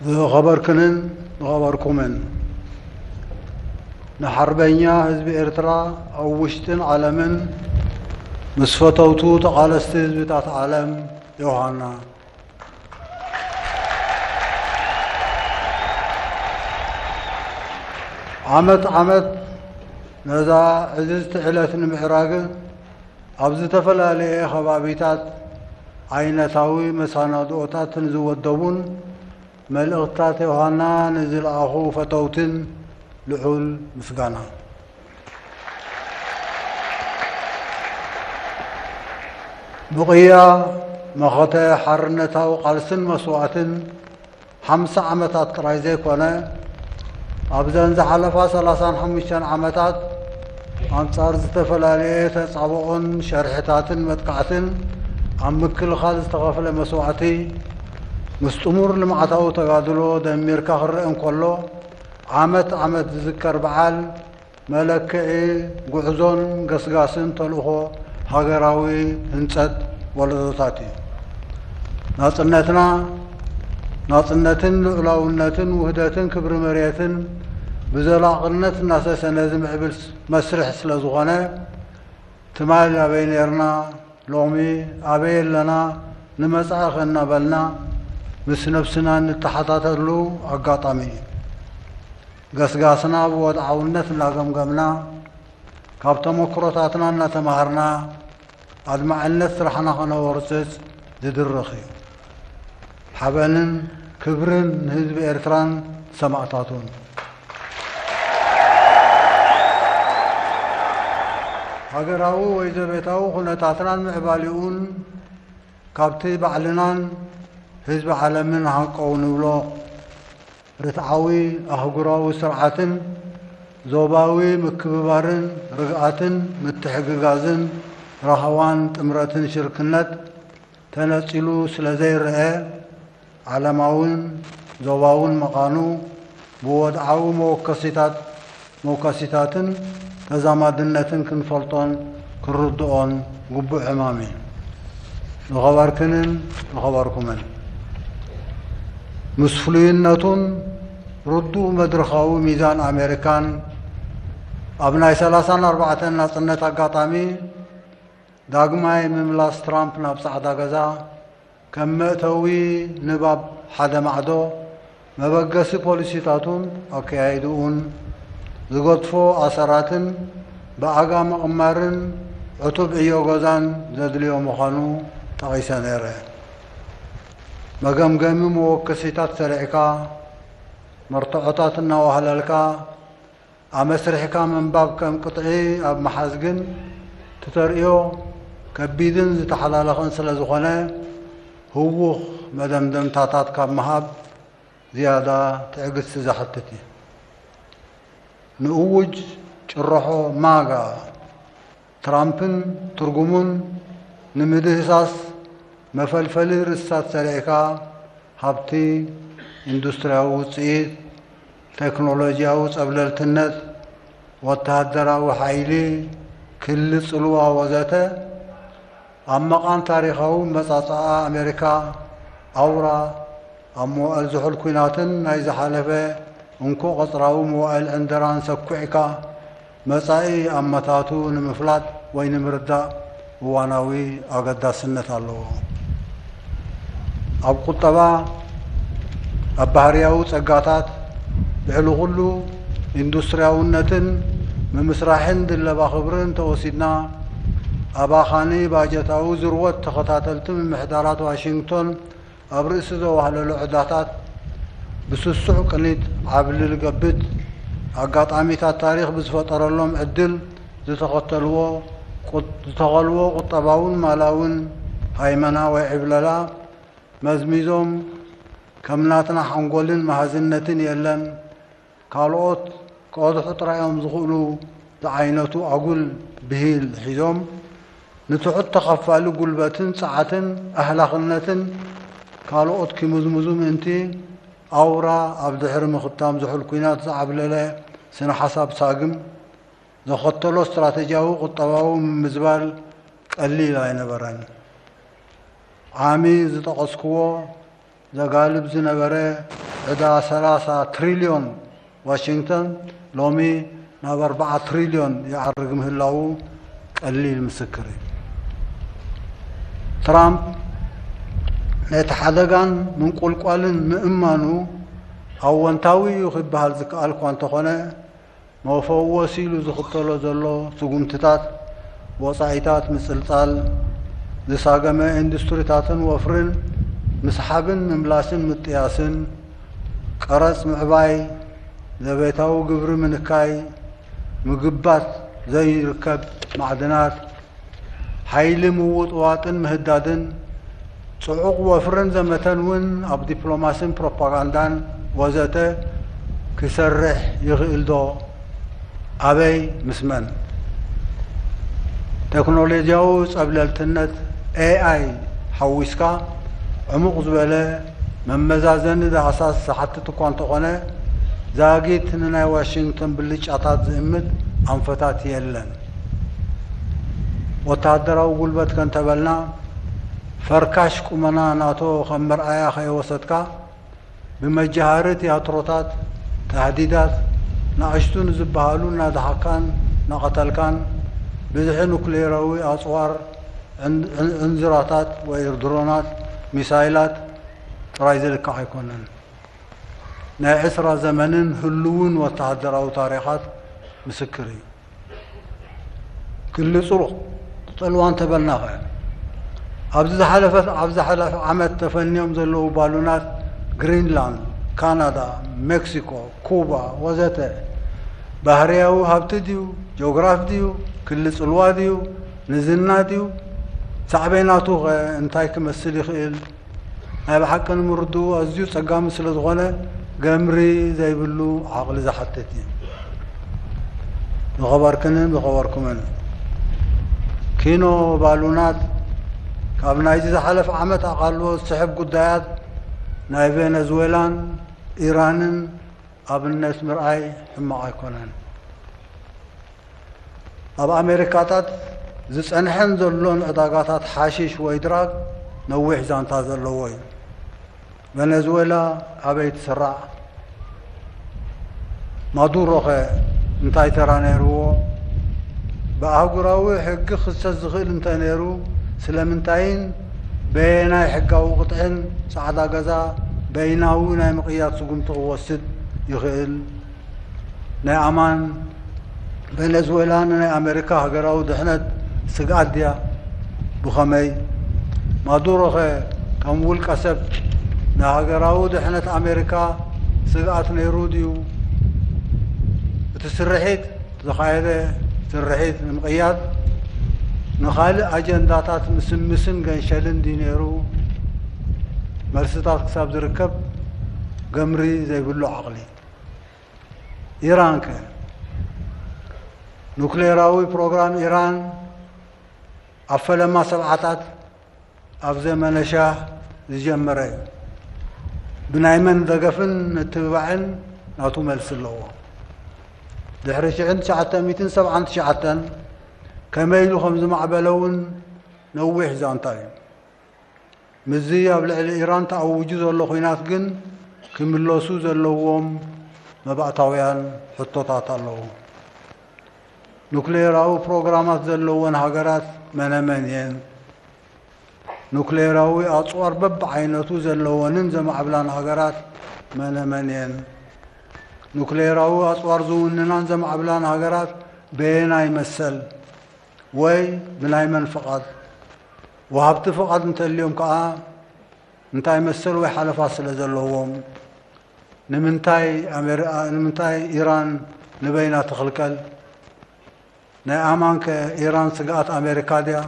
ዝኸበርክንን ዝኸበርኩምን፣ ንሓርበኛ ህዝቢ ኤርትራ ኣብ ውሽጥን ዓለምን፣ ምስ ፈተውቱ ተቓለስቲ ህዝብታት ዓለም ዮሃና። ዓመት ዓመት ነዛ ዕዝዝቲ ዕለት ንምዕራግ ኣብ ዝተፈላለየ ከባቢታት ዓይነታዊ መሰናድኦታት ንዝወደቡን መልእኽትታት ዮሃና ንዝለኣኹ ፈተውትን ልዑል ምስጋና። ብቕያ መኸተ ሓርነታዊ ቃልስን መስዋእትን ሓምሳ ዓመታት ጥራይ ዘይኮነ፣ ኣብዘን ዝሓለፋ ሰላሳን ሓሙሽተን ዓመታት ኣንጻር ዝተፈላለየ ተጻብኦን ሸርሕታትን መጥቃዕትን ኣብ ምክልኻል ዝተኸፍለ መስዋእቲ፣ ምስ ጥሙር ልምዓታዊ ተጋድሎ ደሚርካ ክረአ እንከሎ፣ ዓመት ዓመት ዝዝከር በዓል መለክዒ ጉዕዞን ገስጋስን ተልእኾ ሃገራዊ ህንጸት ወለዶታት እዩ። ናጽነትና፣ ናጽነትን ልዑላውነትን ውህደትን ክብሪ መሬትን ብዘላቕነት እናሰሰነ ዝምዕብል መስርሕ ስለ ዝኾነ፣ ትማል ኣበይ ኔርና፣ ሎሚ ኣበይ ኣለና፣ ንመጻኢ ከ እናበልና ምስ ነብስና እንተሓታተሉ ኣጋጣሚ እዩ። ገስጋስና ብወድዓውነት እናገምገምና፣ ካብ ተመክሮታትና እናተማሃርና፣ ኣድማዕነት ስራሕና ከነወርጽጽ ዝድርኽ እዩ። ሓበንን ክብርን ንህዝቢ ኤርትራን ሰማእታቱን። ሃገራዊ ወይ ዘቤታዊ ኩነታትናን ምዕባሊኡን ካብቲ ባዕልናን ህዝቢ ዓለምን ሃንቀው ንብሎ ርትዓዊ ኣህጉራዊ ስርዓትን ዞባዊ ምክብባርን ርግኣትን ምትሕግጋዝን ራህዋን ጥምረትን ሽርክነት ተነጺሉ ስለ ዘይረኣ፣ ዓለማውን ዞባውን ምዃኑ ብወድዓዊ መወከሲታት መወከሲታትን ተዛማድነትን ክንፈልጦን ክንርድኦን ግቡእ ዕማም እዩ። ዝኸበርክንን ዝኸበርኩምን፣ ምስ ፍሉይነቱን ርዱእ መድረኻዊ ሚዛን ኣሜሪካን፣ ኣብ ናይ ሰላሳን ኣርባዕተን ናጽነት ኣጋጣሚ ዳግማይ ምምላስ ትራምፕ ናብ ጻዕዳ ገዛ፣ ከም መእተዊ ንባብ ሓደ ማዕዶ፣ መበገሲ ፖሊሲታቱን ኣከያይድኡን ዝገድፎ ኣሰራትን ብኣጋ ምቕማርን ዕቱብ ዕዮ ገዛን ዘድልዮ ምዃኑ ጠቒሰ ነይረ። መገምገሚ መወከሲታት ሰሪዕካ፣ መርትዖታት እናዋህለልካ፣ ኣመስሪሕካ ምንባብ ከም ቅጥዒ ኣብ ምሓዝ ግን፣ እቲ ተርእዮ ከቢድን ዝተሓላለኸን ስለ ዝኾነ፣ ህዉኽ መደምደምታታት ካብ ምሃብ ዝያዳ ትዕግስቲ ዘሕትት እዩ። ንእዉጅ ጭርሖ ማጋ ትራምፕን ትርጉሙን ንምድህሳስ መፈልፈሊ ርእስታት ሰሪዕካ፣ ሃብቲ፣ ኢንዱስትርያዊ ውጽኢት፣ ቴክኖሎጂያዊ ጸብለልትነት፣ ወተሃደራዊ ሓይሊ፣ ክሊ ጽልዋ ወዘተ፣ ኣብ መቓን ታሪኻዊ መጻጽኣ ኣሜሪካ ኣውራ ኣብ መዋእል ዝሑል ኲናትን ናይ ዝሓለፈ እንኮ ቀጽራዊ መዋእል ዕንደራን ሰኲዕካ፣ መጻኢ ኣመታቱ ንምፍላጥ ወይ ንምርዳእ እዋናዊ ኣገዳስነት ኣለዎ። ኣብ ቁጠባ፣ ኣብ ባህርያዊ ጸጋታት፣ ልዕሊ ኩሉ ኢንዱስትርያውነትን ምምስራሕን ድለባ ክብርን እንተወሲድና፣ ኣባኻኒ ባጀታዊ ዝርወት ተኸታተልቲ ምምሕዳራት ዋሽንግቶን ኣብ ርእሲ ዘዋህለሎ ዕዳታት ብስሱዕ ቅኒት ዓብሊ ልገብት ኣጋጣሚታት ታሪኽ ብዝፈጠረሎም ዕድል ዝተኸተልዎ ቁ-፣ ዝተኸልዎ ቁጠባውን ማላውን ሃይመና ወይ ዕብለላ መዝሚዞም ከም ናትና ሓንጎልን መሃዝነትን የለን፣ ካልኦት ክቐድሑ ጥራይ እዮም ዝኽእሉ ዝዓይነቱ ኣጉል ብሂል ሒዞም፣ ንትሑት ተኸፋሊ ጉልበትን ጸዓትን ኣህላኽነትን ካልኦት ኪምዝምዙ ምእንቲ፣ ኣውራ ኣብ ድሕሪ ምኽታም ዝሑል ኲናት ዝዓብለለ ስነ ሓሳብ ሳግም፣ ዘኸተሎ ስትራተጂያዊ ቁጠባዊ ምምዝባል ቀሊል ኣይነበረን። ዓሚ ዝጠቐስክዎ ዘጋልብ ዝነበረ ዕዳ ሰላሳ ትሪልዮን ዋሽንግተን ሎሚ ናብ ኣርባዓ ትሪልዮን ይዓርግ ምህላዉ ቀሊል ምስክር እዩ። ትራምፕ ነቲ ሓደጋን ምንቁልቋልን ምእማኑ ኣወንታዊ እዩ ክበሃል ዝከኣል እኳ እንተኾነ፣ መፈወሲ ኢሉ ዝኽተሎ ዘሎ ስጉምትታት፣ ወጻኢታት ምጽልጻል፣ ዝሳገመ ኢንዱስትሪታትን ወፍርን ምስሓብን ምምላስን ምጥያስን፣ ቀረጽ ምዕባይ፣ ዘቤታዊ ግብሪ ምንካይ፣ ምግባት ዘይርከብ ማዕድናት፣ ሓይሊ ምውጥዋጥን ምህዳድን፣ ጽዑቕ ወፍርን ዘመተን እውን ኣብ ዲፕሎማስን ፕሮፓጋንዳን ወዘተ ክሰርሕ ይኽእል ዶ? ኣበይ? ምስ መን? ቴክኖሎጂያዊ ጸብለልትነት ኤኣይ ሓዊስካ ዕሙቕ ዝበለ መመዛዘኒ ዳህሳስ ዝሓትት እኳ እንተኾነ፣ ዛጊት ንናይ ዋሽንግተን ብልጫታት ዝእምት ኣንፈታት የለን። ወተሃደራዊ ጉልበት ከንተበልና፣ ፈርካሽ ቁመና ናቶ ከም መርኣያ ከይወሰድካ፣ ብመጃሃሪ ትያትሮታት፣ ታህዲዳት፣ ናእሽቱ ንዝበሃሉ እናደሓካን እናቐተልካን፣ ብዝሒ ኑክሌራዊ ኣጽዋር፣ ዕን-፣ ዕን-፣ ዕንዝራታት ወይ ድሮናት፣ ሚሳይላት ጥራይ ዝልካዕ ኣይኮነን። ናይ ዕስራ ዘመንን ህሉውን ወተሃደራዊ ታሪኻት ምስክር እዩ። ክሊ ጽሩቕ ጽልዋ እንተበልናኸ፣ ኣብዚ ዝሓለፈት፣ ኣብ ዝሓለፈ ዓመት ተፈንዮም ዘለዉ ባሉናት ግሪንላንድ፣ ካናዳ፣ ሜክሲኮ፣ ኩባ ወዘተ ባህርያዊ ሃብቲ ድዩ? ጂኦግራፍ ድዩ? ክሊ ጽልዋ ድዩ? ንዝና ድዩ? ሳዕቤናቱ ኸ እንታይ ክመስል ይኽእል? ናይ ብሓቂ ንምርድኡ ኣዝዩ ጸጋሚ ስለ ዝኾነ፣ ገምሪ ዘይብሉ ዓቕሊ ዝሓትት እዩ። ዝኸበርክንን ዝኸበርኩምን፣ ኪኖ ባሉናት ካብ ናይዚ ዝሓለፈ ዓመት ኣቓልቦ ዝስሕብ ጉዳያት ናይ ቬነዝዌላን ኢራንን ኣብነት ምርኣይ ሕማቕ ኣይኮነን። ኣብ ኣሜሪካታት ዝጸንሐን ዘሎን ዕዳጋታት ሓሺሽ ወይ ድራግ ነዊሕ ዛንታ ዘለዎ እዩ። ቨነዝዌላ ኣበይ ትስራዕ? ማዱሮኸ እንታይ ተራ ነይርዎ? ብኣህጉራዊ ሕጊ ክኽሰስ ዝኽእል እንተ ነይሩ፣ ስለምንታይን በየናይ ሕጋዊ ቅጥዕን ጻዕዳ ገዛ በይናዊ ናይ ምቕያድ ስጉምቲ ክወስድ ይኽእል? ናይ ኣማን ቬነዝዌላ ንናይ ኣሜሪካ ሃገራዊ ድሕነት ስግኣት ድያ? ብኸመይ? ማዱሮኸ ከም ውልቀ ሰብ ንሃገራዊ ድሕነት ኣሜሪካ ስግኣት ነይሩ ድዩ? እቲ ስርሒት፣ ዝተኻየደ ስርሒት ንምቕያድ ንኻልእ ኣጀንዳታት ምስምስን ገንሸልን ድዩ ነይሩ? መልስታት ክሳብ ዝርከብ ገምሪ ዘይብሉ ዓቕሊ። ኢራንከ? ኑክሌራዊ ፕሮግራም ኢራን ኣብ ፈለማ ሰብዓታት ኣብ ዘመነ ሻህ ዝጀመረ እዩ። ብናይ መን ደገፍን ምትብባዕን ናቱ መልሲ ኣለዎ። ድሕሪ ሽሕን ትሽዓተ ሚእትን ሰብዓን ትሽዓተን ከመይ ኢሉ ከም ዝማዕበለ እውን ነዊሕ ዛንታ እዩ። ምስዚ ኣብ ልዕሊ ኢራን ተኣዊጁ ዘሎ ኲናት ግን ክምለሱ ዘለዎም መባእታውያን ሕቶታት ኣለዉ። ኑክሌራዊ ፕሮግራማት ዘለወን ሃገራት መነመን እየን? ኑክሌራዊ ኣጽዋር በብዓይነቱ ዘለወንን ዘማዕብላን ሃገራት መነመን እየን? ኑክሌራዊ ኣጽዋር ዝውንናን ዘማዕብላን ሃገራት በየናይ መሰል ወይ ብናይ መን ፍቓድ? ወሃብቲ ፍቓድ እንተልዮም ከኣ እንታይ መሰል ወይ ሓለፋ ስለ ዘለዎም? ንምንታይ ኣሜሪ-፣ ንምንታይ ኢራን ንበይና ትኽልከል? ናይ ኣማንከ ኢራን ስግኣት ኣሜሪካ ድያ?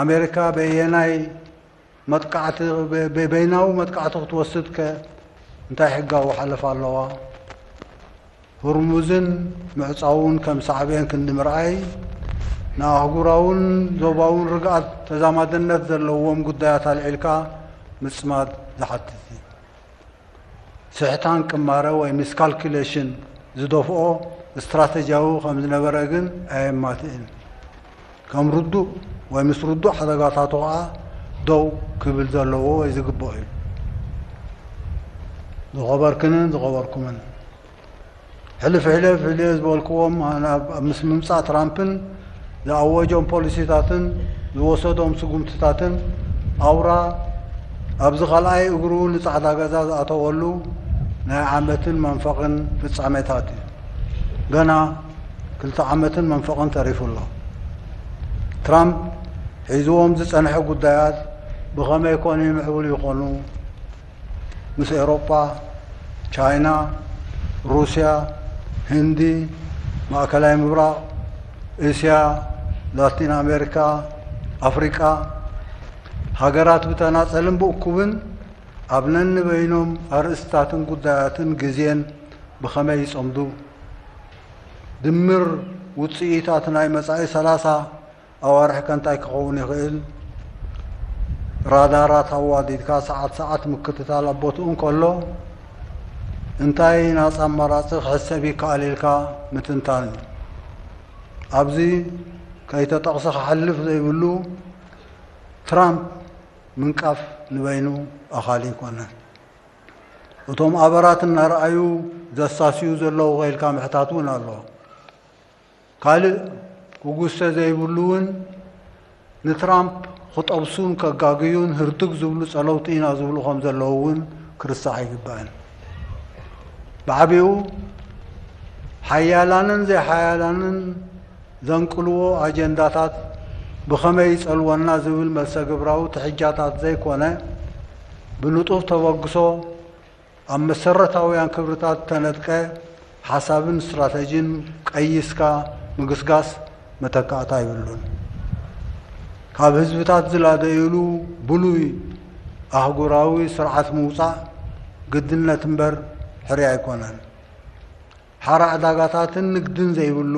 ኣሜሪካ በየናይ መጥቃዕቲ፣ በ-፣ በ-፣ በይናዊ መጥቃዕቲ ክትወስድከ እንታይ ሕጋዊ ሓለፋ ኣለዋ? ሁርሙዝን ምዕጻውን ከም ሳዕቤን ክንዲ ምርኣይ፣ ንኣህጉራውን ዞባውን ርግኣት ተዛማድነት ዘለዎም ጉዳያት ኣልዒልካ ምጽማድ ዝሓትት እዩ። ስሕታን ቅማረ ወይ ሚስካልኩሌሽን ዝደፍኦ ስትራተጂያዊ ከም ዝነበረ ግን ኣየማትእን። ከም ርዱእ ወይ ምስ ርዱእ ሓደጋታቱ ከኣ ደው ክብል ዘለዎ ወይ ዝግብኦ እዩ። ዝኸበርክንን ዝኸበርኩምን፣ ሕልፍ ሕልፍ ኢለ ዝበልክዎም፣ ኣብ ምስ ምምጻእ ትራምፕን ዝኣወጆም ፖሊሲታትን ዝወሰዶም ስጉምትታትን፣ ኣውራ ኣብዚ ካልኣይ እግሩ ንጻዕዳ ገዛ ዝኣተወሉ ናይ ዓመትን መንፈቕን ፍጻሜታት እዩ። ገና ክልተ ዓመትን መንፈቕን ተሪፉ ኣሎ። ትራምፕ ሒዝዎም ዝጸንሐ ጉዳያት ብኸመይ ኮን ምዕቡል ይኾኑ? ምስ ኤውሮጳ፣ ቻይና፣ ሩስያ፣ ህንዲ፣ ማእከላይ ምብራቕ፣ እስያ፣ ላቲን ኣሜሪካ፣ ኣፍሪቃ፣ ሃገራት ብተናጸልን ብእኩብን ኣብ ነንበይኖም ኣርእስታትን ጉዳያትን ግዜን ብኸመይ ይጸምዱ? ድምር ውጽኢታት ናይ መጻኢ ሰላሳ ኣዋርሕ ከ እንታይ ክኸውን ይኽእል? ራዳራት ኣዋዲድካ ሰዓት ሰዓት ምክትታል ኣብ ቦትኡ እንከሎ፣ እንታይ ናጻ ኣማራጺ ክሕሰብ ይከኣል ኢልካ ምትንታን እዩ። ኣብዚ ከይተጠቕሰ ክሓልፍ ዘይብሉ፣ ትራምፕ ምንቃፍ ንበይኑ ኣኻሊ ኣይኮነን። እቶም ኣበራት እናረኣዩ ዘሳስዩ ዘለዉ ከ ኢልካ ምሕታት እውን ኣሎ። ካልእ ክጉሰ ዘይብሉ እውን፣ ንትራምፕ ክጠብሱን ከጋግዩን ህርድግ ዝብሉ ጸለውቲ ኢና ዝብሉ ከም ዘለዉ እውን ክርስዕ ኣይግባእን። ብዓቢኡ ሓያላንን ዘይሓያላንን ዘንቅልዎ ኣጀንዳታት ብኸመይ ይጸልወና ዝብል መልሰ ግብራዊ ትሕጃታት ዘይኮነ፣ ብንጡፍ ተበግሶ ኣብ መሰረታውያን ክብርታት እተነድቀ ሓሳብን ስትራተጂን ቀይስካ ምግስጋስ መተካእታ የብሉን። ካብ ህዝብታት ዝላደዩሉ ብሉይ ኣህጉራዊ ስርዓት ምውጻእ ግድነት እምበር ሕርያ ኣይኮነን። ሓራ ዕዳጋታትን ንግድን ዘይብሉ፣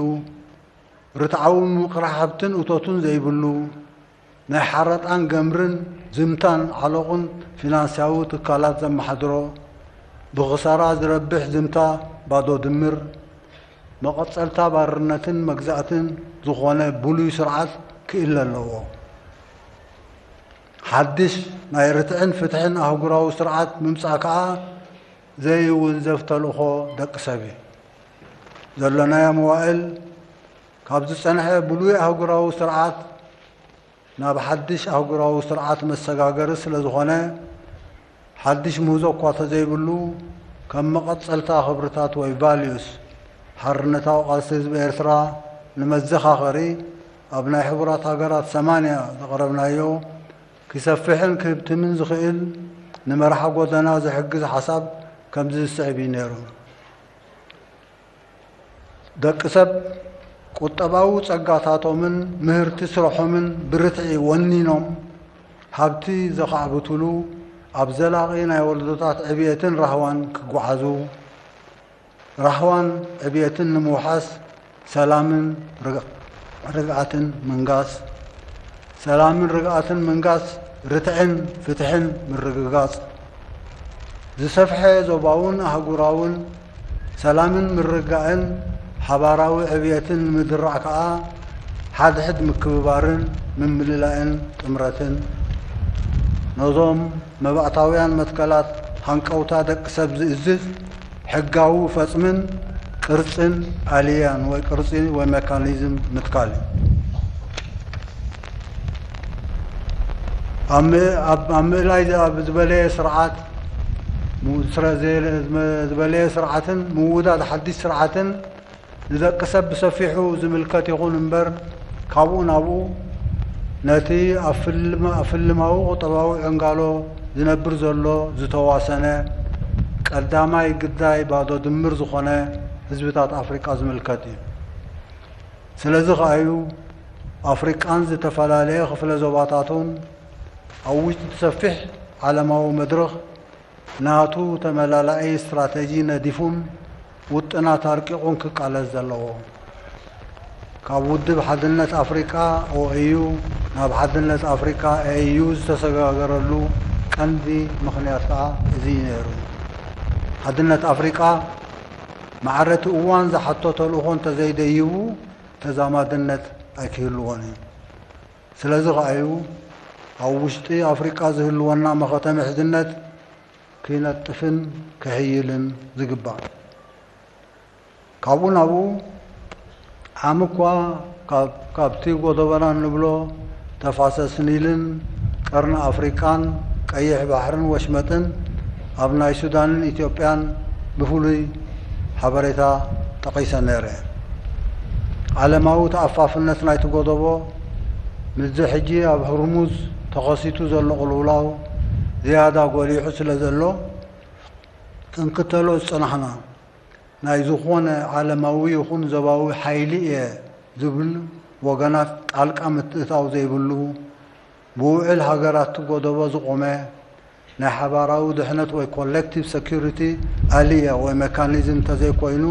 ርትዓዊ ምምቕራሕ ሃብትን እቶትን ዘይብሉ፣ ናይ ሓረጣን ገምርን ዝምታን ዓሎቕን ፊናንስያዊ ትካላት ዘመሓድሮ፣ ብኽሳራ ዝረብሕ ዝምታ ባዶ ድምር፣ መቐጸልታ ባርነትን መግዛእትን ዝኾነ ብሉይ ስርዓት ክእለ ኣለዎ። ሓድሽ ናይ ርትዕን ፍትሕን ኣህጉራዊ ስርዓት ምምጻእ ከኣ ዘይውንዘፍ ተልእኾ ደቂ ሰብ እዩ። ዘሎናዮ መዋእል ካብ ዝጸንሐ ብሉይ ኣህጉራዊ ስርዓት ናብ ሓድሽ ኣህጉራዊ ስርዓት መሰጋገሪ ስለ ዝኾነ፣ ሓድሽ ምህዞ እኳ ተዘይብሉ፣ ከም መቐጸልታ ክብርታት ወይ ቫልዩስ ሓርነታዊ ቃልሲ ህዝቢ ኤርትራ ንመዘኻኸሪ ኣብ ናይ ሕቡራት ሃገራት ሰማንያ ዘቕረብናዮ፣ ክሰፍሕን ክህብትምን ዝኽእል ንመርሓ ጎደና ዝሕግዝ ሓሳብ ከምዚ ዝስዕብ እዩ ነይሩ። ደቂ ሰብ ቁጠባዊ ጸጋታቶምን ምህርቲ ስርሖምን ብርትዒ ወኒኖም፣ ሃብቲ ዘኻዕብቱሉ፣ ኣብ ዘላቒ ናይ ወለዶታት ዕብየትን ራህዋን ክጓዓዙ፣ ራህዋን ዕብየትን ንምውሓስ ሰላምን ርግ-፣ ርግኣትን ምንጋስ፣ ሰላምን ርግኣትን ምንጋስ፣ ርትዕን ፍትሕን ምርግጋጽ፣ ዝሰፍሐ ዞባውን ኣህጉራውን ሰላምን ምርግጋእን ሓባራዊ ዕብየትን ንምድራዕ ከኣ ሓድሕድ ምክብባርን ምምልላእን ጥምረትን፣ ነዞም መባእታውያን መትከላት ሃንቀውታ ደቂ ሰብ ዝእዝዝ ሕጋዊ ፈጽምን ቅርጽን ኣልያን ወይ ቅርጺ ወይ ሜካኒዝም ምትካል እዩ። ኣብ ም-፣ ኣብ፣ ኣብ ምእላይ ዝ-፣ ኣብ ዝበለየ ስርዓት፣ ሙ-፣ ስረ-፣ ዘ-፣ ዝበለየ ስርዓትን ምውዳድ ሓድሽ ስርዓትን ንደቂ ሰብ ብሰፊሑ ዝምልከት ይኹን እምበር፣ ካብኡ ናብኡ ነቲ ኣብ ፍልም-፣ ኣብ ፍልማዊ ቁጠባዊ ዕንጋሎ ዝነብር ዘሎ ዝተዋሰነ ቀዳማይ ግዳይ ባዶ ድምር ዝኾነ ህዝብታት ኣፍሪቃ ዝምልከት እዩ። ስለዚ ከኣ እዩ ኣፍሪቃን ዝተፈላለየ ክፍለ ዞባታቱን ኣብ ውሽጢ እቲ ሰፊሕ ዓለማዊ መድረኽ ናቱ ተመላላኢ ስትራተጂ ነዲፉን ውጥናት ኣርቂቑን ክቃለስ ዘለዎ። ካብ ውድብ ሓድነት ኣፍሪቃ፣ ኦኤዩ፣ ናብ ሓድነት ኣፍሪቃ፣ ኤዩ፣ ዝተሰጋገረሉ ቀንዲ ምኽንያት ከኣ እዚ እዩ ነይሩ። ሓድነት ኣፍሪቃ ማዕረ እቲ እዋን ዝሓቶ ተልእኾ እንተዘይደይቡ፣ ተዛማድነት ኣይክህልዎን እዩ። ስለዚ ከኣ እዩ ኣብ ውሽጢ ኣፍሪቃ ዝህልወና መኸተ ምሕዝነት ክነጥፍን ክሕይልን ዝግባእ። ካብኡ ናብኡ ዓሚ እኳ ካብ፣ ካብቲ ጎደቦና እንብሎ ተፋሰስ ኒልን ቀርኒ ኣፍሪቃን ቀይሕ ባሕርን ወሽመጥን ኣብ ናይ ሱዳንን ኢትዮጵያን ብፍሉይ ሓበሬታ ጠቒሰ ነይረ። ዓለማዊ ተኣፋፍነት ናይቲ ጎደቦ ምስዚ ሕጂ ኣብ ህርሙዝ ተኸሲቱ ዘሎ ቅልውላው ዝያዳ ጎሊሑ ስለ ዘሎ፣ ክንክተሎ ዝጸናሕና ናይ ዝኾነ ዓለማዊ ይኹን ዞባዊ ሓይሊ እየ ዝብል ወገናት ጣልቃ ምትእታው ዘይብሉ፣ ብውዕል ሃገራት ጎደቦ ዝቖመ ናይ ሓባራዊ ድሕነት ወይ ኮሌክቲቭ ሰኪሪቲ ኣልያ ወይ ሜካኒዝም እንተዘይኮይኑ፣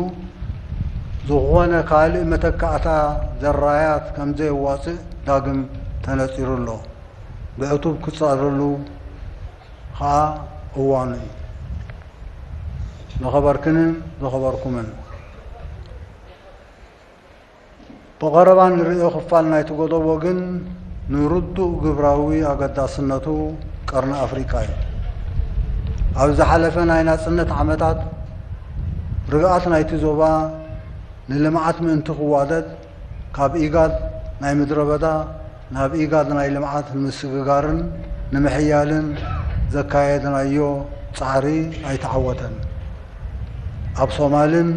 ዝኾነ ካልእ መተካእታ ዘራያት ከም ዘየዋጽእ ዳግም ተነጺሩ ኣሎ። ብዕቱብ ክጸረሉ ኸኣ እዋኑ እዩ። ዝኸበርክንን ዝኸበርኩምን፣ ብቐረባ ንርእዮ ክፋል ናይቲ ጎደቦ ግን ንርዱእ ግብራዊ ኣገዳስነቱ ቀርኒ ኣፍሪቃ እዩ። ኣብ ዝሓለፈ ናይ ናጽነት ዓመታት፣ ርግኣት ናይቲ ዞባ ንልምዓት ምእንቲ ክዋደድ፣ ካብ ኢጋድ ናይ ምድረ በዳ ናብ ኢጋድ ናይ ልምዓት ንምስግጋርን ንምሕያልን ዘካየድናዮ ጻዕሪ ኣይተዓወተን። ኣብ ሶማልን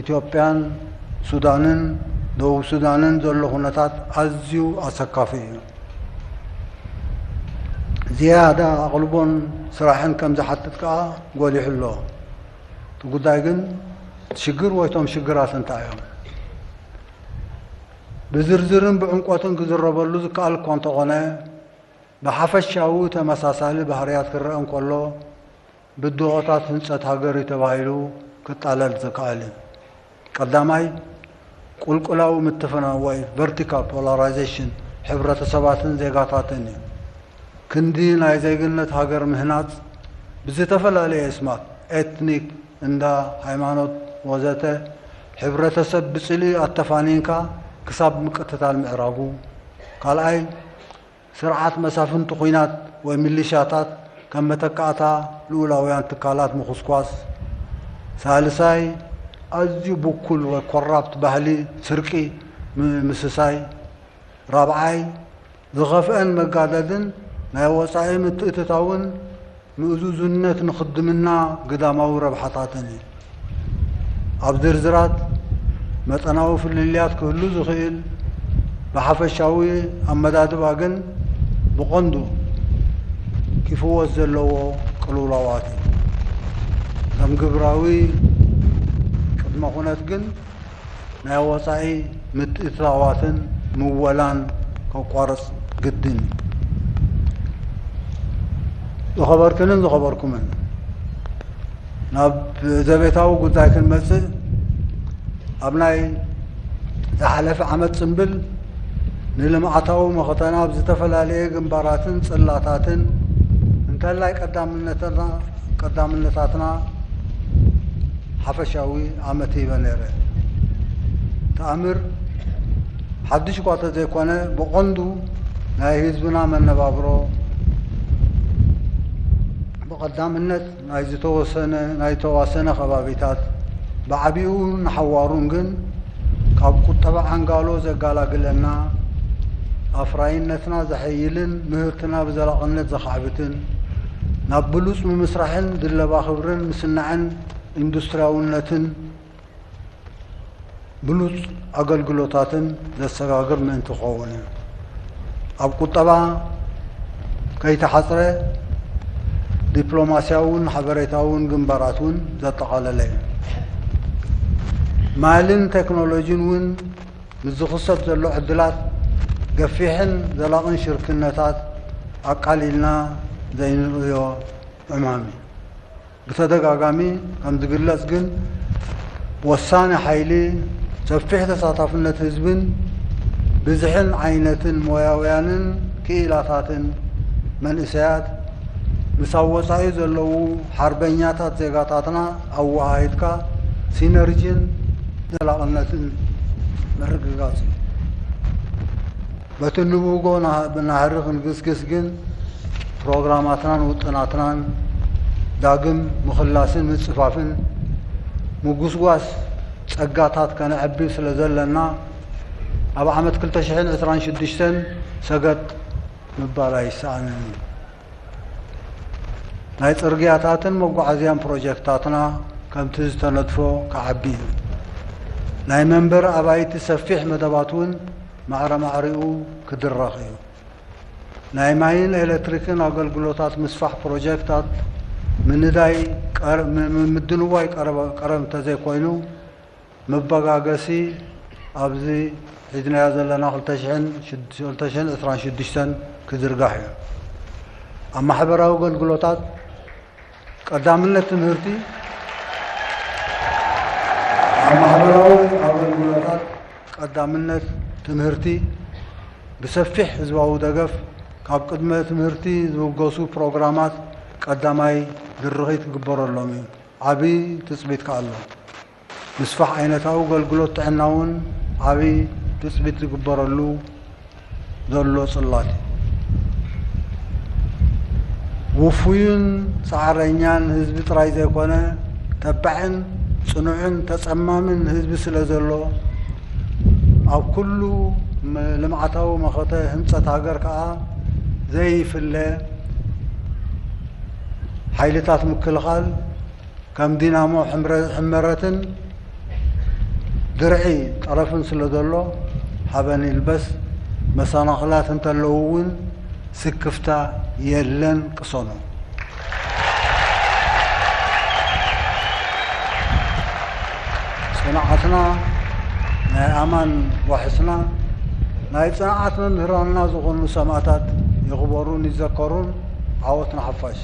ኢትዮጵያን፣ ሱዳንን ደቡብ ሱዳንን ዘሎ ኩነታት ኣዝዩ ኣሰካፊ እዩ። ዝያዳ ኣቕልቦን ስራሕን ከም ዝሓትት ከኣ ጎሊሑ ኣሎ። እቲ ጉዳይ ግን ሽግር ወይ እቶም ሽግራት እንታይ እዮም? ብዝርዝርን ብዕምቆትን ክዝረበሉ ዝከኣል እኳ እንተኾነ፣ ብሓፈሻዊ ተመሳሳሊ ባህርያት ክረአ እንከሎ፣ ብድሆታት ህንጸት ሃገር እዩ ተባሂሉ ክጣለል ዝከኣል እዩ። ቀዳማይ፣ ቁልቁላዊ ምትፍናው ወይ ቨርቲካል ፖላራይዜሽን ሕብረተሰባትን ዜጋታትን እዩ። ክንዲ ናይ ዜግነት ሃገር ምህናጽ ብዝተፈላለየ ኣስማት፣ ኤትኒክ፣ እንዳ፣ ሃይማኖት፣ ወዘተ፣ ሕብረተሰብ ብጽልኢ ኣተፋኒንካ ክሳብ ምቅትታል ምዕራጉ። ካልኣይ፣ ስርዓት መሳፍንቲ ኲናት ወይ ሚሊሻታት ከም መተካእታ ልኡላውያን ትካላት ምኹስኳስ። ሳልሳይ፣ ኣዝዩ ብኩል ወይ ኮራፕት ባህሊ ስርቂ ም-፣ ምስሳይ። ራብዓይ፣ ዝኸፍአን መጋደልን ናይ ወጻኢ ምትእትታውን ምእዙዝነት ንኽድምና ግዳማዊ ረብሓታትን እዩ። ኣብ ዝርዝራት መጠናዊ ፍልልያት ክህሉ ዝኽእል፣ ብሓፈሻዊ ኣመዳድባ ግን ብቐንዱ ክፍወስ ዘለዎ ቅልውላዋት እዩ። ከም ግብራዊ ቅድመ ኩነት ግን ናይ ወጻኢ ምትእትታዋትን ምወላን ከቋርጽ ግድን እዩ። ዝኸበርክንን ዝኸበርኩምን፣ ናብ ዘቤታዊ ጉዳይ ክንመጽእ፣ ኣብ ናይ ዝሓለፈ ዓመት ጽምብል ንልምዓታዊ መኸተና ኣብ ዝተፈላለየ ግንባራትን ጽላታትን እንተላይ ቀዳምነትና፣ ቀዳምነታትና ሓፈሻዊ ኣመት ሂበ ነይረ። ተኣምር ሓድሽ እኳ ተዘይኮነ፣ ብቐንዱ ናይ ህዝብና መነባብሮ፣ ብቐዳምነት ናይ ዝተወሰነ፣ ናይ ተዋሰነ ከባቢታት፣ ብዓቢኡ ንሓዋሩን ግን ካብ ቁጠባ ዓንጋሎ ዘጋላግለና፣ ኣፍራይነትና ዘሐይልን ምህርትና ብዘላቕነት ዘኻዕብትን፣ ናብ ብሉጽ ምምስራሕን ድለባ ክብርን ምስናዕን ኢንዱስትሪያውነትን ብሉጽ ኣገልግሎታትን ዘሰጋግር ምእንቲ ክኸውን እዩ። ኣብ ቁጠባ ከይተሓጽረ፣ ዲፕሎማስያውን ሓበሬታውን ግንባራት እውን ዘጠቓለለ እዩ። ማልን ቴክኖሎጂን እውን ምስ ዝኽሰት ዘሎ ዕድላት፣ ገፊሕን ዘላቕን ሽርክነታት ኣቃሊልና ዘይንርእዮ ዕማም እዩ። ብተደጋጋሚ ከም ዝግለጽ ግን፣ ወሳኒ ሓይሊ ሰፊሕ ተሳታፍነት ህዝብን ብዝሕን ዓይነትን ሞያውያንን ክኢላታትን መንእሰያት፣ ምስ ኣብ ወጻኢ ዘለዉ ሓርበኛታት ዜጋታትና ኣወሃሂድካ ሲነርጂን ዘላቕነትን ምርግጋጽ እዩ። በቲ ንብህጎ ናህ-፣ ናህሪ ክንግስግስ ግን፣ ፕሮግራማትናን ውጥናትናን ዳግም ምኽላስን ምጽፋፍን ምጉስጓስ ጸጋታት ከነዕቢ ስለ ዘለና፣ ኣብ ዓመት ክልተ ሽሕን ዕስራን ሽዱሽተን ሰገጥ ምባል ኣይሰኣንን እዩ። ናይ ጽርግያታትን መጓዓዝያን ፕሮጀክታትና ከምቲ ዝተነድፎ ክዓቢ እዩ። ናይ መንበሪ ኣባይቲ ሰፊሕ መደባት እውን ማዕረ ማዕሪኡ ክድረኽ እዩ። ናይ ማይን ኤሌክትሪክን ኣገልግሎታት ምስፋሕ ፕሮጀክታት ምንዳይ ቀር-፣ ም-፣ ም-፣ ምድንዋይ ቀረበ-፣ ቀረብ እንተዘይኮይኑ፣ መበጋገሲ ኣብዚ ሒዝናዮ ዘለና ክልተ ሽሕን ሽድ-፣ ክልተ ሽሕን ዕስራን ሽዱሽተን ክዝርጋሕ እዩ። ኣብ ማሕበራዊ ኣገልግሎታት ቀዳምነት ትምህርቲ፣ ኣብ ማሕበራዊ ኣገልግሎታት ቀዳምነት ትምህርቲ፣ ብሰፊሕ ህዝባዊ ደገፍ ካብ ቅድመ ትምህርቲ ዝብገሱ ፕሮግራማት ቀዳማይ ድርኺት ክግበረሎም እዩ። ዓቢ ትጽቢት ከኣ ኣሎ። ምስፋሕ ዓይነታዊ ኣገልግሎት ጥዕና እውን ዓቢ ትጽቢት ዝግበረሉ ዘሎ ጽላት እዩ። ውፉይን ጻዕረኛን ህዝቢ ጥራይ ዘይኮነ፣ ተባዕን ጽኑዕን ተጸማምን ህዝቢ ስለ ዘሎ፣ ኣብ ኩሉ መ-፣ ልምዓታዊ መኸተ ህንጸት ሃገር ከኣ ዘይፍለ ሓይልታት ምክልኻል ከም ዲናሞ ሕምረ-፣ ሕመረትን ድርዒ ጠረፍን ስለ ዘሎ፣ ሓበን ይልበስ። መሰናኽላት እንተለዉ እውን ስክፍታ የለን፣ ቅሰኑ። ጽንዓትና ናይ ኣማን ዋሕስና፣ ናይ ጽንዓት መምህራንና ዝኾኑ ሰማእታት ይኽበሩን ይዘከሩን። ዓወት ንሓፋሽ።